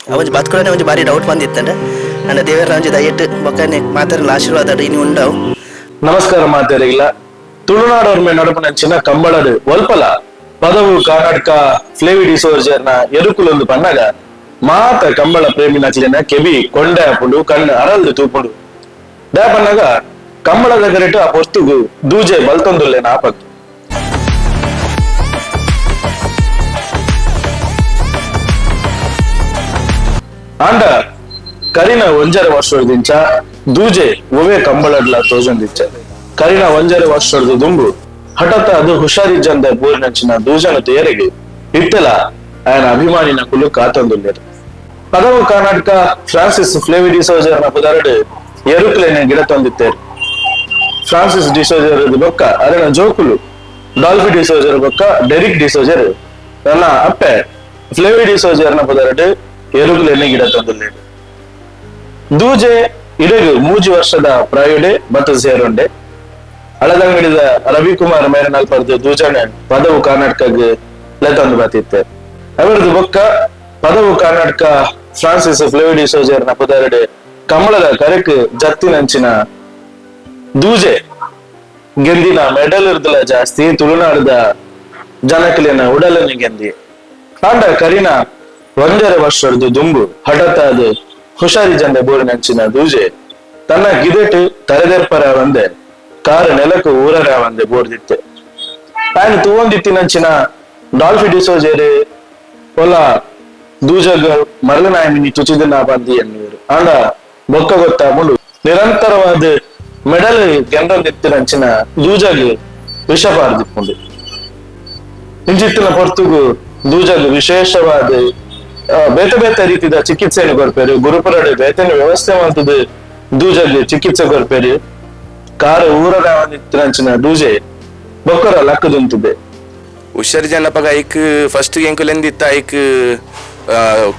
ಒಂಜಿ ಬದುಕುಡನೆ ಒಂಜಿ ಬಾರಿ ಡೌಟ್ ಬಂದಿತ್ತಂಡ. ಅಂಡ ದೇವರ ಒಂಜಿ ದಯೆಟ್ ಬೊಕ್ಕ ಮಾತೆರ್ನ ಆಶೀರ್ವಾದ ಇನಿ ಉಂಡವು. ನಮಸ್ಕಾರ ಮಾತೆರೆಗಿಲ್ಲ. ತುಳುನಾಡವ್ರ ನಡಪುನಂಚಿನ ಕಂಬಳಡ್ ಒಲ್ಪಲ ಪದವು ಕರ್ನಾಟಕ ಫ್ಲೇವಿ ಡಿಸೋರ್ಜರ್ನ ಎರುಕುಲೊಂದು ಪನ್ನಗ ಮಾತ ಕಂಬಳ ಪ್ರೇಮಿನಕ್ಲೆನ ಕೆಬಿ ಕೊಂಡೆ ಆಪುಂಡು, ಕಣ್ಣು ಅರಲ್ದು ತೂಪುಂಡು. ದೇ ಪನ್ನಗ ಕಂಬಳದ ಕರೆಟ್ ಆ ಪೊರ್ತುಗು ದೂಜೆ ಬಲ್ತೊಂದುಲ್ಲೆ ನಾಪತ್ತು. ಆಂಡ ಕರಿನ ಒಂಜರೆ ವರ್ಷದಿಂಚ ದೂಜೆ ಒವೇ ಕಂಬಳಡ್ಲ ತೋಜೊಂದಿಚ್ಚ. ಕರಿನ ಒಂಜರೆ ವರ್ಷದ ದುಂಬು ಹಠಾತ್ ಅದು ಹುಷಾರಿಜ್ಜಂದ ಬೋರಿನಂಚಿನ ದೂಜನ ತೇರಿಗೆ ಇತ್ತೆಲ ఆయన ಅಭಿಮಾನಿನ ಕುಲು ಕಾತೊಂದುಲ್ಲೆರ್. ಪದವು ಕರ್ನಾಟಕ ಫ್ರಾನ್ಸಿಸ್ ಫ್ಲೇವಿ ಡಿಸೋಜರ್ನ ಪುದರಡು ಎರುಕ್ಲೆನ ಗಿಡ ತಂದಿತ್ತೇರು. ಫ್ರಾನ್ಸಿಸ್ ಡಿಸೋಜರ್ ಬೊಕ್ಕ ಅರೆನ ಜೋಕುಲು ಡಾಲ್ಫಿ ಡಿಸೋಜರ್ ಬೊಕ್ಕ ಡೆರಿಕ್ ಡಿಸೋಜರ್ ನನ್ನ ಅಪ್ಪೆ ಫ್ಲೇವಿ ಡಿಸೋಜರ್ನ ಪುದರಡು ಎರುಕುಲೆನೆ ಗಿಡ ತಂದುಲ್ಲೇರು. ದೂಜೆ ಇಡಗು ಮೂಜಿ ವರ್ಷದ ಪ್ರಾಯುಡೆ ಬತ್ತ ಸೇರುಂಡೆ. ಅಳದಂಗಡಿದ ರವಿಕುಮಾರ್ ಮೇರನಲ್ಪರ್ದು ದೂಜನೆ ಪದವು ಕರ್ನಾಟಕಗ್ ಲೆತೊಂದು ಬತ್ತಿತ್ತೆ. ಅವರದು ಬೊಕ್ಕ ಪದವು ಕರ್ನಾಟಕ ಫ್ರಾನ್ಸಿಸ್ ಫ್ಲೇವಿ ಡಿಸೋಜರ್ನ ಪುದರಡು ಕಮಲದ ಕರೆಕ್ ಜತ್ತಿನಂಚಿನ ದೂಜೆ ಗೆಂದಿನ ಮೆಡಲ್ ಇರ್ದಲ ಜಾಸ್ತಿ ತುಳುನಾಡದ ಜನಕಲಿನ ಉಡಲನ ಗೆಂದಿ. ಆಂಡ ಕರಿನ ಒಂದರ ವರ್ಷದ ದುಂಬು ಹಠಾತ್ ಹುಷಾರಿ ಜಂದ ಬೋರಿನಂಚಿನ ದೂಜೆ ತನ್ನ ಗಿದೆಟ್ ತರೆದೆರ್ಪರ ಒಂದೆ ಕಾರು ನೆಲಕು ಊರರ ಒಂದೆ ಬೋರ್ದಿತ್ತೆ. ఆయన ತೂವೊಂದಿತ್ತಿನಂಚಿನ ಡಾಲ್ಫಿ ಡಿಸೋಜೆರ್ ಒಲ ದೂಜಗ್ ಮರಳನಾಯಮಿನಿ ತುಚಿದನ ಬಂದಿ ಎನ್ನುವರು. ಆಂಡ ಬೊಕ್ಕ ಗೊತ್ತಾಗುಂಡು ನಿರಂತರವಾದ ಮೆಡಲ್ ಗೆಂದೊಂದಿತ್ತಿನಂಚಿನ ದೂಜಗ್ ವಿಷ ಪಾರ್ದಿಪ್ಪುಂಡು. ಇಂಚಿತ್ತಿನ ಪೊರ್ತುಗು ದೂಜಗ್ ವಿಶೇಷವಾದ ಬೇತೆ ಬೇತೆ ರೀತಿದ ಚಿಕಿತ್ಸೆಯನ್ನು ಕೊರ್ಪೇರು. ಗುರುಪುರಡು ಬೇತನೆ ವ್ಯವಸ್ಥೆ ಮಂತದ ದೂಜಗ್ ಚಿಕಿತ್ಸೆ ಕೊರ್ಪೇರು. ಕಾರು ಊರರ ಇತ್ತಿನಂಚಿನ ದೂಜೆ ಬೊಕ್ಕರ ಲಕ್ಕದುಂತುದೆ. ಹುಷಾರ್ ಜನಪಗ ಐಕ್ ಫಸ್ಟ್ ಎಂಕುಲೆಂದಿತ್ತ ಐಕ್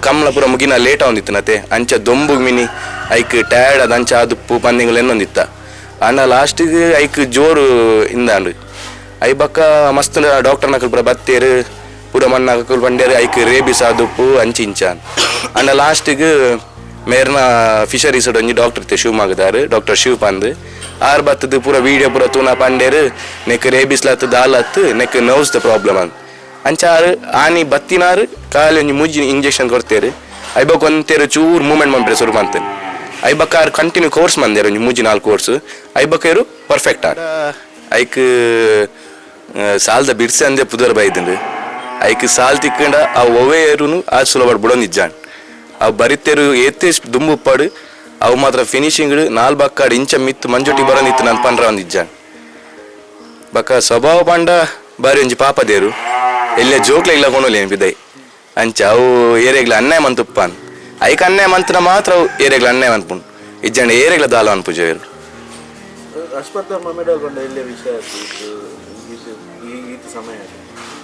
ಕಮ್ಲ ಪೂರ ಮುಗಿನ ಲೇಟ್ ಆವೊಂದಿತ್ತು ನತೆ. ಅಂಚ ದೊಂಬು ಮಿನಿ ಐಕ್ ಟಯರ್ಡ್ ಅದ ಅಂಚ ಆದುಪ್ಪು ಪಂದಿಂಗುಲು ಎನ್ನೊಂದಿತ್ತ. ಆಂಡ ಲಾಸ್ಟಿಗೆ ಐಕ್ ಜೋರು ಇಂದಾಂಡ್. I ಬಕ್ಕ ಮಸ್ತ್ ಡಾಕ್ಟರ್ ನಕಲ್ ಪೂರ ಬತ್ತೇರು, ಪೂರ ಮಣ್ಣಕುಲು ಪಂಡೇರು ಐಕ್ ರೇಬಿಸ್ ಆದುಪ್ಪು ಅಂಚ ಇಂಚ. ಆಂಡ ಲಾಸ್ಟಿಗೆ ಮೇರ್ನ ಫಿಶರೀಸ್ ಒಂಜಿ ಡಾಕ್ಟರ್ ಇತ್ತೆ ಶಿವಮೊಗ್ಗದಾರು, ಡಾಕ್ಟರ್ ಶಿವ್ ಪಂದ್. ಆರ್ ಬತ್ತದ ಪೂರ ವೀಡಿಯೋ ಪೂರ ತೂನ ಪಂಡೇರು ನೆಕ್ rabies ಲತ್ತು ದಾಲತ್ತು neck nerves the problem ಅಂದ್. ಅಂಚ ಆರು ಆನಿ ಬತ್ತಿನಾರು ಖಾಲಿ ಒಂಜಿ ಮೂಜಿ ಇಂಜೆಕ್ಷನ್ ಕೊಡ್ತೇರು. ಐಬಕ್ ಒಂತೇರು ಚೂರು ಮೂವ್ಮೆಂಟ್ ಮನ್ಪೆರೆ ಶುರು ಮಂತೇನೆ. ಐಬಕ್ಕ ಆರು ಕಂಟಿನ್ಯೂ ಕೋರ್ಸ್ ಮಂದೇರು ಒಂಜಿ ಮೂಜಿ ನಾಲ್ಕು ಕೋರ್ಸ್. ಐಬಕ್ಕ ಪರ್ಫೆಕ್ಟ್ ಆರ್. ಐಕ್ ಸಾಲ್ದ ಬಿರ್ಸೆ ಅಂದೆ ಪುದರ್ ಬೈದುಂಡು. ಐಕ್ ಸಾಲ್ ತಿಕ್ಕಂಡ ಆ ಒವೆ ಏರುನು ಆ ಸುಲಭ ಬುಡೊಂದಿಜ್ಜಾನ್. ಅವು ಬರಿತೇರು ಏತೆ ದುಂಬು ಉಪ್ಪಾಡು ಅವು ಮಾತ್ರ ಫಿನಿಶಿಂಗ್ ನಾಲ್ ಬಕ್ಕಾಡು ಇಂಚ ಮಿತ್ತು ಮಂಜೊಟ್ಟಿ ಬರೋದಿತ್ತು ನಾನು ಪಂಡ್ರ ಒಂದಿಜ್ಜಾನ್. ಬಕ್ಕ ಸ್ವಭಾವ ಪಂಡ ಬಾರಿ ಒಂಜಿ ಪಾಪ ದೇರು. ಎಲ್ಲ ಜೋಕ್ಲೆಗ್ಲ ಕೊನೊಲಿ ಬಿದೈ. ಅಂಚ ಅವು ಏರೆಗ್ಲ ಅನ್ಯಾಯ ಮಂತ್ ಉಪ್ಪಾನ್. ಐಕ್ ಅನ್ಯಾಯ ಮಂತ್ನ ಮಾತ್ರ ಅವು ಏರೆಗ್ಲ ಅನ್ಯಾಯ ಮನ್ಪುಂಡು. ಇಜ್ಜಂಡ ಏರೆಗ್ಲ ದಾಲ ಅನ್ಪುಜೇರು. ಅಶ್ವತ್ಥಾಮ ಮೆಡಲ್ ಪಂಡ ಎಲ್ಯ ವಿಷಯ ಈತ ಸಮಯ.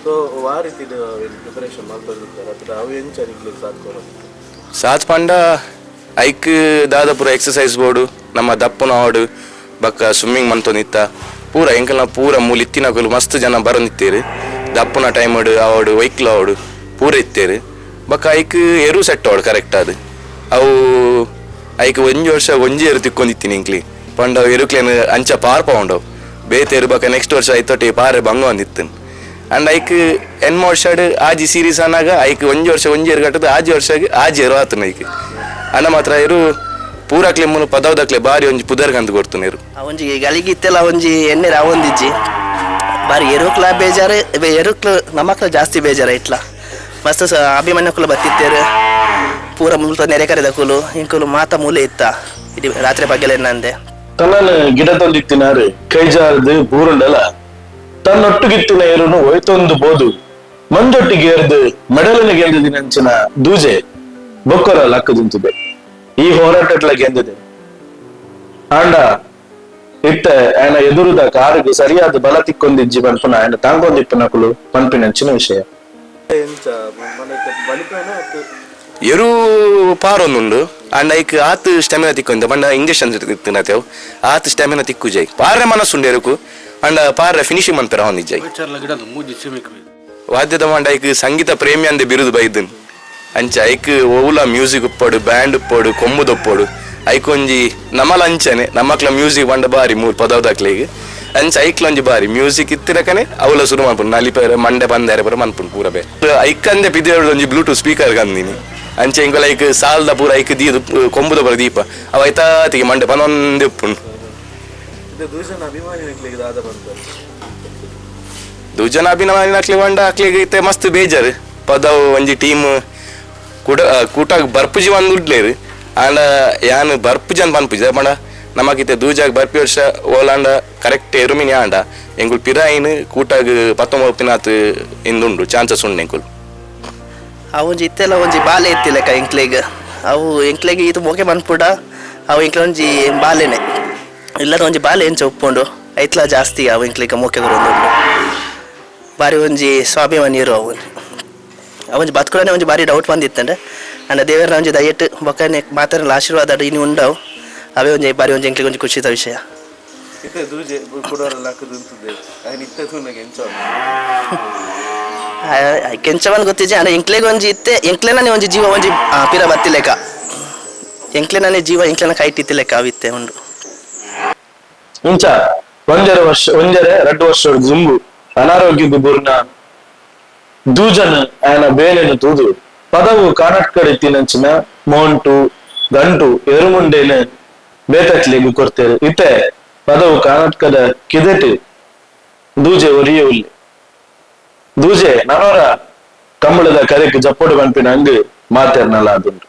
ಸೊ ವಾ ರೀತಿದ ಪ್ರಿಪರೇಷನ್ ಮಲ್ತೊಂದಿತ್ತೆರ್ ಅತ್ತ್ಡ ಅವು ಎಂಚ ನಿಕ್ಲೆಗ್ ಸಾಥ್ ಕೊರೊಂದಿತ್ತು? ಸಾತ್ ಪಂಡ ಐಕ್ ದಾದ ಪೂರ ಎಕ್ಸಸೈಸ್ ಬೋಡು, ನಮ್ಮ ದಪ್ಪನ ಆವಡು, ಬಕ್ಕ ಸ್ವಿಮ್ಮಿಂಗ್ ಮಂತೊಂದಿತ್ತ ಪೂರ. ಎಂಕಲ್ನ ಪೂರ ಮೂಲು ಇತ್ತಿನಕುಲು ಮಸ್ತ್ ಜನ ಬರೊಂದಿತ್ತೇರು. ದಪ್ಪುನ ಟೈಮ್ ಆವಡು, ವೈಕ್ಲ್ ಆವಡು, ಪೂರ ಇತ್ತೇರು. ಬಕ್ಕ ಐಕ್ ಎರು ಸೆಟ್ ಆವಡು ಕರೆಕ್ಟ್ ಆದ್. ಅವು ಐಕ್ ಒಂಜಿ ವರ್ಷ ಒಂಜಿ ಎರು ತಿಕ್ಕೊಂದಿತ್ತೀನಿ ಇಂಕ್ಲಿ ಪಂಡ ಅವು ಎರುಕ್ಲೇನು ಅಂಚ ಪಾರ್ಪ ಉಂಡವು ಬೇತೆ ಎರು. ಬಕ್ಕ ನೆಕ್ಸ್ಟ್ ವರ್ಷ ಐತೊಟ್ಟಿ ಪಾರೆ ಬಂಗ ಒಂದಿತ್ತು. ಅಂಡ್ ಐಕ್ ಎನ್ಮ ವರ್ಷಡ್ ಆಜಿ ಸೀರೀಸ್ ಅನ್ನಾಗ ಐಕ್ ಒಂಜಿ ವರ್ಷ ಒಂಜಿ ಎರು ಕಟ್ಟದು, ಆಜಿ ವರ್ಷ ಆಜಿ ಎರು ಆತನ ಐಕ್. ಅಣ್ಣ ಮಾತ್ರ ಎರು ಪೂರಾಕ್ಲೆ ಮುನು ಪದವದಕ್ಲೆ ಬಾರಿ ಒಂಜಿ ಪುದರ್ಗಂತ ಕೊಡ್ತುನೇರು. ಆ ಒಂಜಿ ಗಲಿಗೆ ಇತ್ತೆಲ್ಲ ಒಂಜಿ ಎಣ್ಣೆ ರಾವೊಂದಿಜ್ಜಿ. ಬಾರಿ ಎರುಕ್ಲ ಬೇಜಾರು, ಎರುಕ್ಲು ನಮಕ್ಲ ಜಾಸ್ತಿ ಬೇಜಾರ ಇಟ್ಲ. ಮಸ್ತ್ ಅಭಿಮಾನಿಕುಲು ಬತ್ತಿತ್ತೇರು ಪೂರ ಮುಲ್ತ ನೆರೆ ಕರೆದಕುಲು ಇಂಕುಲು ಮಾತ ಮೂಲೆ ಇತ್ತ ಇಡೀ ರಾತ್ರಿ ಪಗೆಲ ಎನ್ನಂದೆ. ತನ್ನನ್ನು ಗಿಡ ತಂದಿತ್ತಿನಾರು ಕೈಜಾರದು ಬೂರುಂಡಲ ತನ್ನೊಟ್ಟುಗಿತ್ತಿನ ಏರುನು ಒಯ್ತೊಂದು ಬೋದು ಮಂಜೊಟ್ಟಿಗೆ ಏರ್ದು ಮೆಡಲನ್ನು ಗೆಂದಿನಂಚಿನ ದೂಜೆ ಬೊಕ್ಕರ ಲಕ್ಕದಿಂತಿದೆ. ಈ ಹೋರಾಟಟ್ಲ ಗೆಂದಿದೆ. ಆಂಡ ಇತ್ತೆ ಆಯನ ಎದುರುದ ಕಾರಿಗೆ ಸರಿಯಾದ ಬಲ ತಿಕ್ಕೊಂದಿಜ್ಜಿ ಪನ್ಪುನ ಆಯನ ತಾಂಗೊಂದಿಪ್ಪನಕುಲು ಪನ್ಪಿನಂಚಿನ ವಿಷಯ. ಎಂಚ ಮನೆಕ್ ಬಲಿಪೇನ ಅತ್ತ್? ಎರು ಪಾರೊಂದುಂಡು. ಅಂಡ್ ಐಕ್ ಆತ್ ಸ್ಟೆಮಿನಾ ತಿಕ್ಕೊಂದು ಪಂಡ ಇಂಜೆಕ್ಷನ್ ತಿನ್ನತೇವು, ಆತ್ ಸ್ಟೆಮಿನಾ ತಿಕ್ಕು ಜೈ. ಪಾರೆ ಮನಸ್ಸುಂಡು ಎರುಕು. ಅಂಡ ಪಾರೆ ಫಿನಿಶಿಂಗ್ ಮನ್ಪೆರ ಅವನಿಜ್ಜೈ. ವಾದ್ಯದ ಮಂಡ ಐಕ್ ಸಂಗೀತ ಪ್ರೇಮಿ ಅಂದೆ ಬಿರುದು ಬೈದನ್. ಅಂಚ ಐಕ್ ಓವುಲ ಮ್ಯೂಸಿಕ್ ಉಪ್ಪಡು, ಬ್ಯಾಂಡ್ ಉಪ್ಪಡು, ಕೊಂಬುದೊಪ್ಪಡು. ಐಕೊಂಜಿ ನಮಲ ಅಂಚನೆ ನಮ್ಮಕ್ಲ ಮ್ಯೂಸಿಕ್ ಪಂಡ ಬಾರಿ ಮೂರು ಪದವದಾಕ್ಲೆಗ್. ಅಂಚ ಐಕ್ಲ ಒಂಜಿ ಬಾರಿ ಮ್ಯೂಸಿಕ್ ಇತ್ತಿರಕನೆ ಅವಲ ಶುರು ಮನ್ಪುಂಡು, ನಲಿಪೇರೆ ಮಂಡೆ ಬಂದಾರೆ ಪೂರ ಮನ್ಪುಂಡು ಪೂರ ಬೇ. ಐಕಂದೆ ಪಿದೇರ್ಡ್ ಒಂಜಿ ಬ್ಲೂಟೂತ್ ಸ್ಪೀಕರ್ ಕಂದಿನಿ. ಅಂಚೆ ಇಂಕೊಲ ಐಕ್ ಸಾಲ್ದ ಪೂರ ಐಕ್ ದೀದು ಕೊಂಬುದ ಪೂರ ದೀಪ ಅವ ಐತಾತಿಗೆ ಮಂಡೆ ಪನೊಂದೇ ಉಪ್ಪುಂಡು. ಇತ್ತೆ ದೂಷಣ ಅಭಿಮಾನಿನಕ್ಲೆಗ್ ದಾದ ಪನ್ಪರ್? ದೂಜನ ಅಭಿಮಾನಿನಕ್ಲೆ ಪಂಡ ಅಕ್ಲೆಗ್ ಇತ್ತೆ ಮಸ್ತ್ ಬೇಜಾರು. ಪದವು ಒಂಜಿ ಟೀಮ್ ಕುಡ ಕೂಟಾಗ್ ಬರ್ಪುಜಿ ಒಂದ್ ಉಡ್ಲೇರು. ಆಂಡ ಯಾನ್ ಬರ್ಪುಜಿ ಅಂತ ಪನ್ಪುಜಿ ಪಂಡ ನಮಗಿತ್ತೆ ದೂಜಾಗ್ ಬರ್ಪಿ ವರ್ಷ ಓಲಾಂಡ ಕರೆಕ್ಟ್ ಎರುಮಿನಿ ಆಂಡ ಎಂಕುಲು ಪಿರಾಯಿನ್ ಕೂಟಾಗ್ 19 ಪಿನಾತ್ ಇಂದುಂಡು ಚಾನ್ಸಸ್ ಉಂಡು ಎಂಕುಲು. ಅವು ಒಂಜಿ ಇತ್ತೆಲ್ಲ ಒಂಜಿ ಬಾಲೆ ಇತ್ತಿಲೆಕ್ಕ ಎಂಕ್ಲೆಗ್. ಅವು ಎಂಕ್ಲೆಗ್ ಇದು ಮೋಕೆ ಮನ್ಪುಡ ಅವು ಎಂಕ್ಲೆ ಒಂಜಿ ಬಾಲೆನೆ ಇಲ್ಲದ ಒಂಜಿ ಬಾಲೆ ಎಂಚ ಉಪ್ಪುಂಡು ಐತ್ಲ ಜಾಸ್ತಿ ಅವು ಎಂಕ್ಲೆಗ್ ಮೋಕೆ ಉಂಡು. ಬಾರಿ ಒಂಜಿ ಸ್ವಾಭಿಮಾನಿ ಇರು ಅವು. ಅವು ಒಂಜಿ ಬದುಕುಡನೆ ಒಂಜಿ ಬಾರಿ ಡೌಟ್ ಬಂದಿತ್ತಂಡೆ. ಅಂಡ ದೇವರ ಒಂಜಿ ದಯೆಟ್ ಬೊಕ್ಕನೆ ಮಾತಾಡಲು ಆಶೀರ್ವಾದ ಇನ್ನು ಉಂಡವು. ಅವೇ ಒಂಜಿ ಬಾರಿ ಒಂಜಿ ಎಂಕ್ಲೆಗ್ ಒಂಜಿ ಖುಷಿದ ವಿಷಯ. ಇತ್ತೆ ದೂಜೆ ಕುಡೋರೆಲ್ಲ ಹಾಕುದು ಉಂತುದೆ ಆಯ್ನ ಇತ್ತೆ ತೂನಗ ಎಂಚ? ಕೆಂಚವನ್ ಗೊತ್ತಿಜ್ಜಿ. ಅಂಡ ಎಂಕ್ಲೆಗ್ ಒಂಜಿ ಇತ್ತೆ ಎಂಕ್ಲೆನೇ ಒಂಜಿ ಜೀವ ಒಂಜಿ ಪಿರ ಬತ್ತಿಲೆಕ್ಕ, ಎಂಕ್ಲೆನೇ ಜೀವ ಎಂಕ್ಲೆನ ಕೈಟ್ ಇತ್ತಿಲೆಕ್ಕ ಅವಿತ್ತೆ ಉಂಡು. ಇಂಚ ಒಂಜರೆ ವರ್ಷ ಒಂಜರೆ ರಡ್ಡು ವರ್ಷ ದುಂಬು ಅನಾರೋಗ್ಯ ಬುರ್ನ ದೂಜನ್ ಆಯನ ಬೇಲೆನು ತೂದು ಪದವು ಕಾನಟ್ಕಡೆ ತಿನಂಚಿನ ಮೋಂಟು ಗಂಟು ಎರುಮುಂಡೇನು ಬೇತಕ್ಲೆಗ್ ಕೊರ್ತೇರು. ಇತ್ತೆ ಪದವು ಕಾನಟ್ಕದ ಕಿದೆಟ್ ದೂಜೆ ಒರಿಯೆ ಉಲ್ಲೆ. ದೂಜೆ ನನೋರ ಕಂಬಳದ ಕರೆಕ್ ಜಪ್ಪೊಡು ಪನ್ಪಿನ ಅಂಗ್ ಮಾತೆರ್ನಲ ಅದುಂಡು.